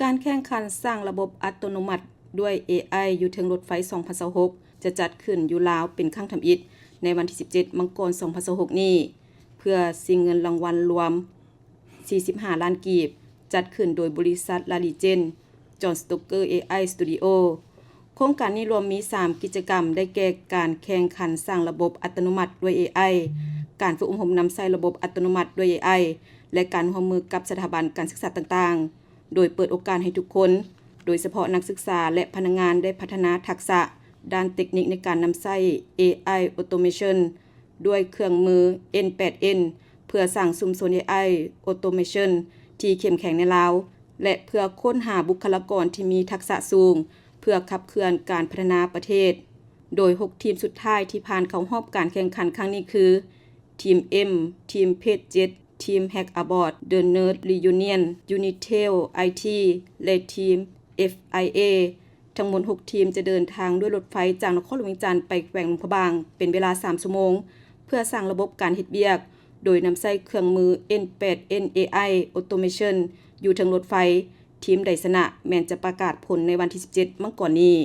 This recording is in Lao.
ການແຂ່ງຂັນສ້າງລະບົບອັດຕະໂນມັດດ້ວຍ ເອໄອ ຢູ່ເທິງລົດໄຟ ສອງພັນຊາວຫົກ ຈະຈັດຂຶ້ນຢູ່ລາວເປັນຄັ້ງທຳອິດ ໃນວັນທີ ສິບເຈັດ ມັງກອນ ສອງພັນຊາວຫົກ ນີ້ ເພື່ອຊິງເງິນລາງວັນລວມ ສີ່ສິບຫ້າລ້ານກີບ, ຈັດຂຶ້ນໂດຍບໍລິສັດ Larry Chen, John Stoker ເອໄອ Studio. ໂຄງການນີ້ລວມມີ ສາມ ກິດຈະກຳ ໄດ້ແກ່ ການແຂ່ງຂັນສ້າງລະບົບອັດຕະໂນມັດດ້ວຍ ເອໄອ, ການຝຶກອົບຮົມນຳໃຊ້ລະບົບອັດຕະໂນມັດດ້ວຍ ເອໄອ ແລະ ການຮ່ວມມືກັບສະຖາບັນການສຶກສາຕ່າງໆ, ໂດຍເປີດໂອກາດໃຫ້ທຸກຄົນ, ໂດຍສະເພາະນັກສຶກສາ ແລະ ພະນັກງານ ໄດ້ພັດທະນາທັກສະດ້ານເຕັກນິກໃນການນຳໃຊ້ ເອໄອ Automation ດ້ວຍເຄື່ອງມື ເອັນ ແປດເອັນ ເພື່ອສ້າງຊຸມຊົນ ເອໄອ Automation ທີ່ເຂັ້ມແຂງໃນລາວ ແລະ ເພື່ອຄົ້ນຫາບຸກຄະລາກອນທີ່ມີທັກສະສູງ ເພື່ອຂັບເຄື່ອນການພັດທະນາປະເທດ. ໂດຍ ຫົກ ທີມສຸດທ້າຍທີ່ຜ່ານເຂົ້າຮອບການແຂ່ງຂັນຄັ້ງນີ້ຄື ທີມ M, ທີມ Page ເຈັດ, ທີມ Hack Abort, The Nerd Reunion, Unitel IT ແລະ ທີມ FIA. ທັງໝົດ ຫົກ ທີມຈະເດີນທາງດ້ວຍລົດໄຟຈາກນະຄອນຫຼວງວຽງຈັນໄປແຂວງຫຼວງພະບາງ ເປັນເວລາ ສາມ ຊົ່ວໂມງ ເພື່ອສ້າງລະບົບການເຮັດວຽກ ໂດຍນຳໃຊ້ເຄື່ອງມື ເອັນ ແປດເອັນ ເອໄອ Automation ຢູ່ເທິງລົດໄຟ. ທີມໃດຊະນະແມ່ນຈະປະກາດຜົນໃນວັນທີ ສິບເຈັດ ມັງກອນນີ້.